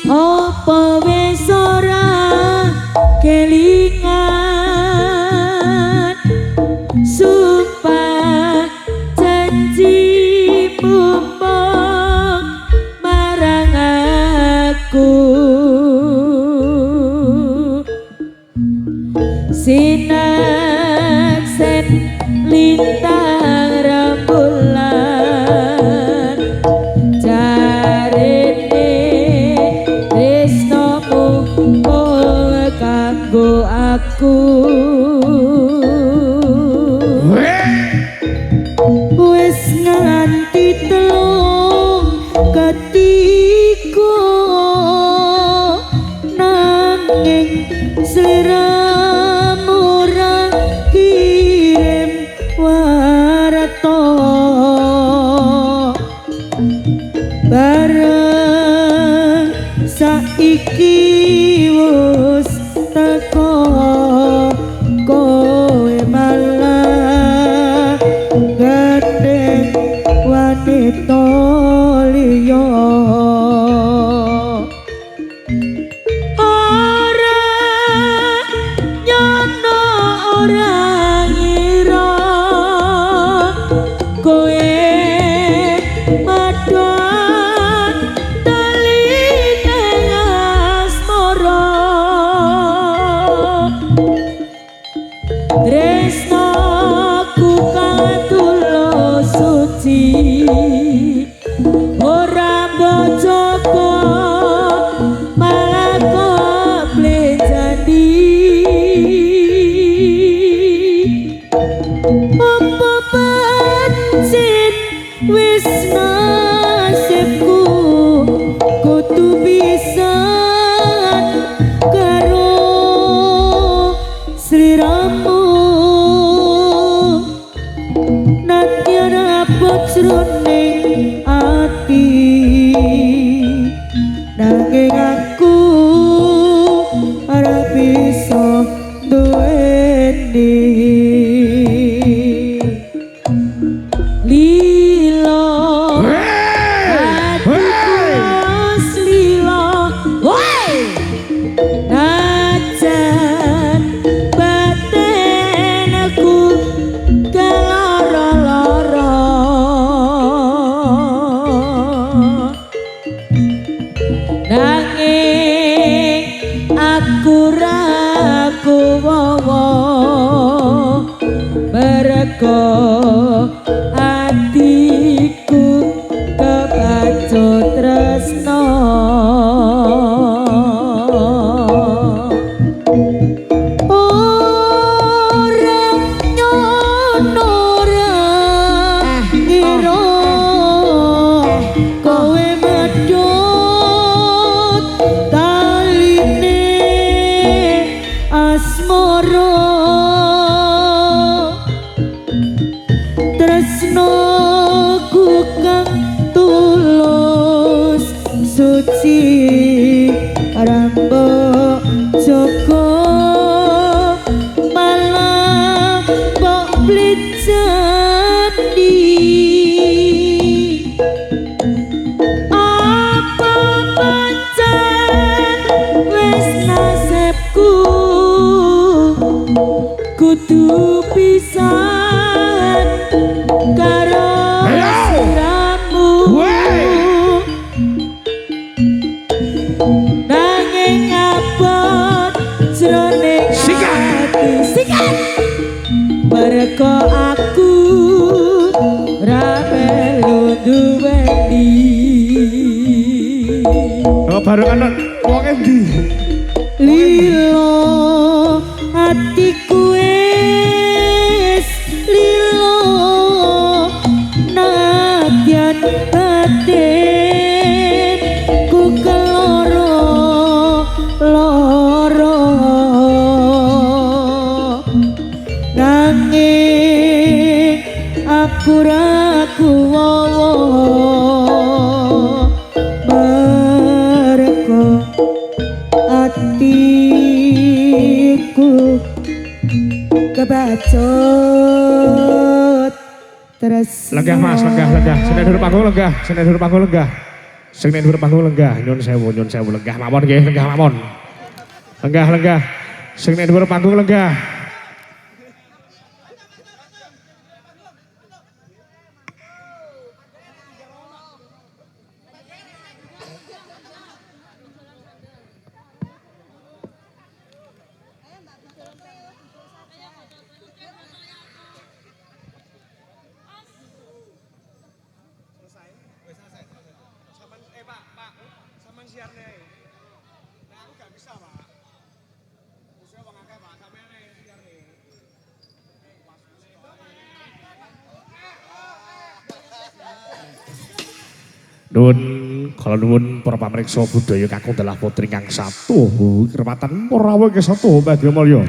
Apa wis ora kelingan sumpah janjimu mung marang aku, sinaksen lintang rembulan jarene tresnomu mung kanggo aku. Wis nganti telung ketiga nanging sliramu ora kirim warta, bareng saiki wis teko kowe malah gandeng wanita liya. Ora nyono ora ngira kowe madon taline asmara, tresnaku kang tulus suci ora mbok jaga malah keplenjani. Apa pancen wis nasibku kudu pisan karo sliramu, nadyan abot jroning ati nanging aku ora bisa duweni. Lilo atiku wis lilo, woi najan batin aku keloro-loro, nanging aku ra kuwowo mergo atiku kebacut tresno. Ora nyono ora ngira kowe medhot taline asmara, tresnoku kang tulus suci rambok jaga malah mbok blecani. Apa pancen wis nasibku kudu pisan karo sliramu, nanging abot jroning ati sikat mergo aku ra melu duweni. Oh, barengan wong endi? Lilo atiku wis lilo nadyan batin ku keloro loro, nanging aku ra kuwowo mergo atiku atiku kebacut tresno. Lenggah Mas, lenggah, lenggah. Sing nek dhuwur panggung lenggah, sing nek dhuwur panggung lenggah. Sing nek dhuwur panggung lenggah, nyun sewu lenggah mawon nggih, lenggah mawon. Lenggah, lenggah. Sing nek dhuwur panggung lenggah. Nuwun kala nuwun para pamriksa budaya kakung dalah putri kang satu kermatan Morawa ke satu Bagyo Mulya.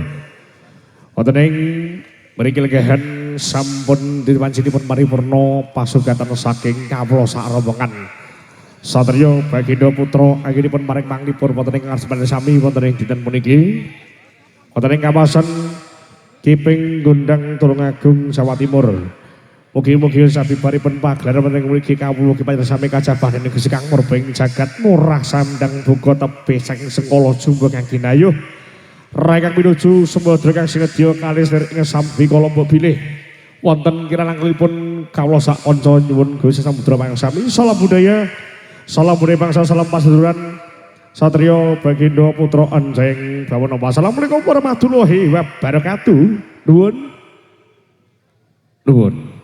Wonten ing mriki lenggahan sampun dipancinipun paripurna pasugatan saking kawula sak rombongan Satria Bagindo Putra anggenipun maring manglipur wonten ing ngarsaning sami wonten ing dinten puniki. Wonten ing kawasan Kiping Gondang Tulungagung Jawa Timur. Mugi-mugi sabibaripun pagelaran wonten ing mriki kawula ugi panjenengan sami kajabah dening Gusti Kang Murba ing jagat murah sandang buka tebih saking sengkala jumbo kang ginayuh. Rai kang pinuju sembadra kang sinedya kalis ing sambi kala mbok bilih wonten kiralangkungipun kawula sak kanca nyuwun Gusti Samudra Pangaksami. Salam budaya, salam budaya bangsa, salam paseduluran Satria Bagindo Putra Anjeng Bawono. Wassalamualaikum warahmatullahi wabarakatuh. Nuwun. Nuwun.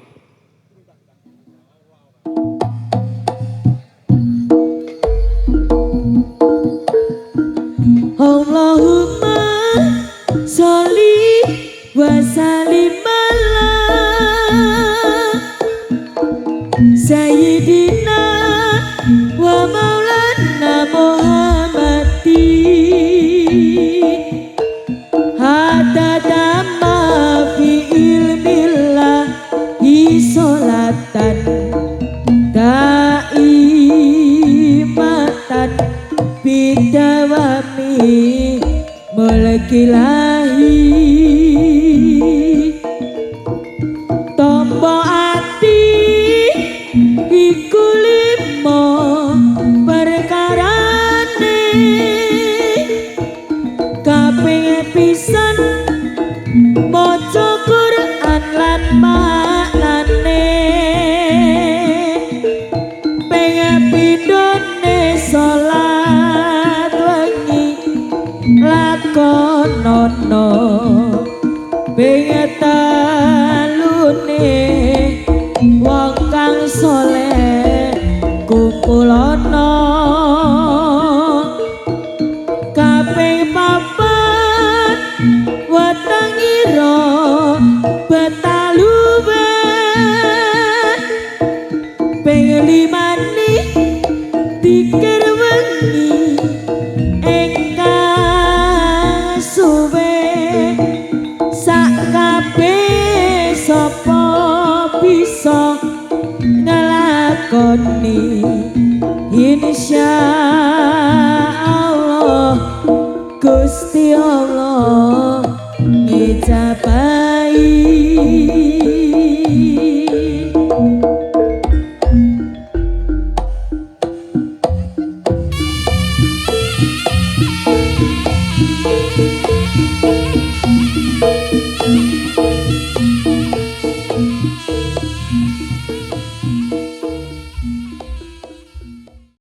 Allahumma sholli wa sallim ala Sayyidina wa maulana Muhammadin hatta tamma fi ilmillah sholatan daimatan bidawami mulkilahi. Tombo ati iku limo perkarane kaping pisan maca Quran lan maknane ping pindhone salat wengi lakonono ping telune wong kang saleh kumpulono kaping papat weteng ira betaluwe ping limane dikir wengi engkang suwe sak kabeh sapa bisa nglakoni insyaallah Gusti Allah ngijabahi.